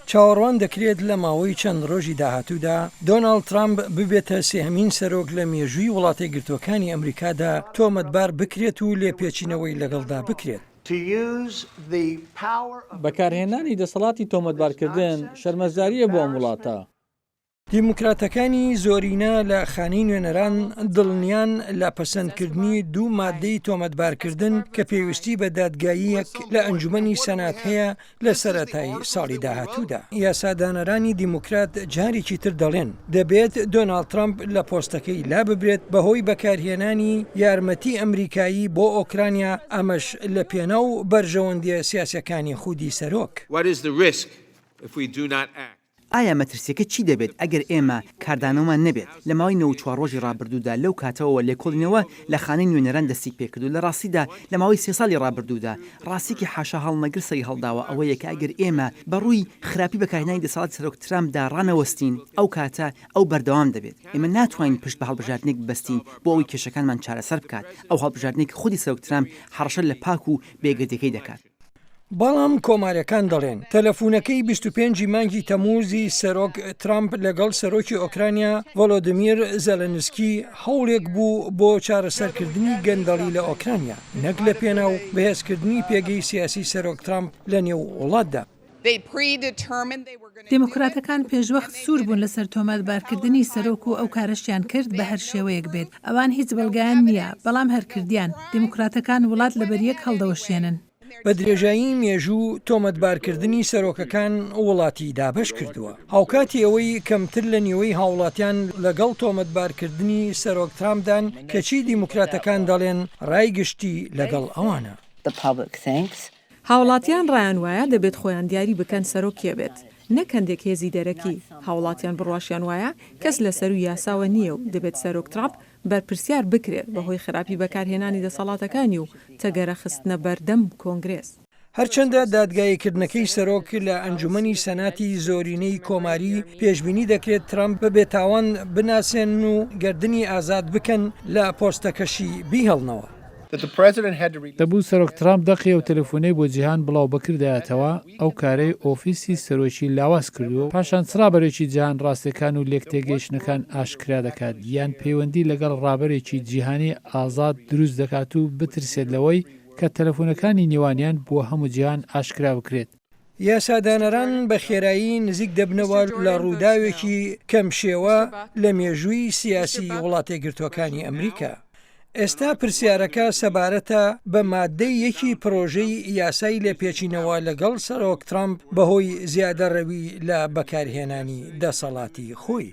چاوەڕوان دەکرێت لە ماوەی چەند ڕۆژی داهاتوودا دۆناڵد ترامپ ببێتە سێهەمین سەرۆک لە مێژووی وڵاتەیەکگرتووەکانی ئەمریکادا تۆمەتبار بکرێت و لێپێچینەوەی لەگەڵدا بکرێت. بەکارهێنانی دەسەڵاتی تۆمەتبارکردن شەرمەزارییە بۆ ئەم وڵاتە. دیموکراتەکانی زۆرینە لە خانەی نوێنەران دڵنیان لە پەسەندکردنی دوو ماددەی تۆمەتبارکردن کە پێویستی بە دادگاییەک لە ئەنجومەنی سەنات هەیە لە سەرەتای ساڵی داهاتوودا. یاسادانەرانی دیموکرات جارێکی تر دەڵێن، دەبێت دۆناڵد ترەمپ لە پۆستەکەی لاببرێت بەهۆی بەکارهێنانی یارمەتی ئەمریکایی بۆ ئۆکرانیا، ئەمەش لە پێناو بەرژەوەندییە سیاسییەکانی خودی سەرۆک. ئایا مەترسییەکە چی دەبێت ئەگەر ئێمە کاردانەوەمان نەبێت؟ لە ماوەی 94 ڕۆژی ڕابردوودا لەو کاتەوەوە لێکۆڵینەوە لە خانەی نوێنەران دەستیپێکرد و لە ڕاستیدا لە ماوەی سێ ساڵی ڕابردوودا ڕاستییەکی حاشاهەڵنەگر سەریهەڵداوە ئەوەیە کە ئەگەر ئێمە بە ڕووی خراپی بەکارهێنانی دەسەڵاتی سەرۆک ترامپدا ڕانەوەستین ئەو کاتە ئەو بەردەوام دەبێت. ئێمە ناتوانین پشت بە هەڵبژاردنێک ببەستین بۆ ئەوەی کێشەکانمان چارەسەر بکات، ئەو هەڵبژاردنەی کە خودی سەرۆک ترامپ هەڕەشە لە پاک و بێگەردیەکەی دەکات. بەڵام کۆماریەکان دەڵێن تەلەفونەکەی 25 ی مانگی تەموزی سەرۆک ترامپ لەگەڵ سەرۆکی ئۆکرانیا ڤۆلۆدیمیر زێلێنسکی هەوڵێک بوو بۆ چارەسەرکردنی گەندەڵی لە ئۆکرانیا نەک لە پێناو بەهێزکردنی پێگەی سیاسی سەرۆک ترامپ لە نێو وڵاتدا. دیموکراتەکان پێشوەخت سوور بوون لەسەر تۆمەتبارکردنی سەرۆک و ئەو کارەشیان کرد بە هەر شێوەیەک بێت. ئەوان هیچ بەڵگەیان نییە، بەڵام هەر کردیان. دیموکراتەکان وڵات لەبەریەک هەڵدەوەشێنن. بە درێژایی مێژوو تۆمەتبارکردنی سەرۆکەکان وڵاتی دابەش کردووە. هاوکاتی ئەوەی کەمتر لە نیوەی هاوڵاتیان لەگەڵ تۆمەتبارکردنی سەرۆک ترامپدان، کەچی دیموکراتەکان دەڵێن رای گشتی لەگەڵ ئەوانە. هاوڵاتیان ڕایان وایە دەبێت خۆیان دیاری بکەن سەرۆک کێ بێت، نەک هەندێک هێزی دەرەکی، هاوڵاتیان بڕواشیان وایە کەس لە سەرووی یاساوە نییە و دەبێت سەرۆک ترامپ بەرپرسیار بکرێت بەهۆی خراپی بەکارهێنانی دەسەڵاتەکانی و تەگەرە خستنە بەردەم کۆنگرێس. هەرچەندە دادگاییکردنەکەی سەرۆک لە ئەنجومەنی سەناتی زۆرینەی کۆماری پێشبینی دەکرێت ترەمپ بە بێتاوان بناسێنن و گەردنی ئازاد بکەن لە پۆستەکەشی بیهێڵنەوە. دەبوو سەرۆک ترامپ دەقی ئەو تەلەفونەی بۆ جیهان بڵاو بکردایەتەوە، ئەو کارەی ئۆفیسی سەرۆکی لاواز کردووە و پاشان چ ڕابەرێکی جیهان ڕاستیەکان و لێکتێگەیشتنەکان ئاشکرا دەکات یان پەیوەندی لەگەڵ ڕابەرێکی جیهانی ئازاد دروست دەکات و بترسێت لەوەی کە تەلەفونەکانی نێوانیان بۆ هەموو جیهان ئاشکرا بکرێت. یاسادانەران بە خێرایی نزیک دەبنەوە لە ڕووداوێکی کەم شێوە لە مێژووی سیاسی وڵاتەیەکگرتووەکانی ئەمریکا. ئێستا پرسیارەکە سەبارەتە بە ماددەی یەکی پرۆژەی یاسای لێپێچینەوە لەگەڵ سەرۆک ترامپ بەهۆی زیادەڕەوی لە بەکارهێنانی دەسەڵاتی خۆی.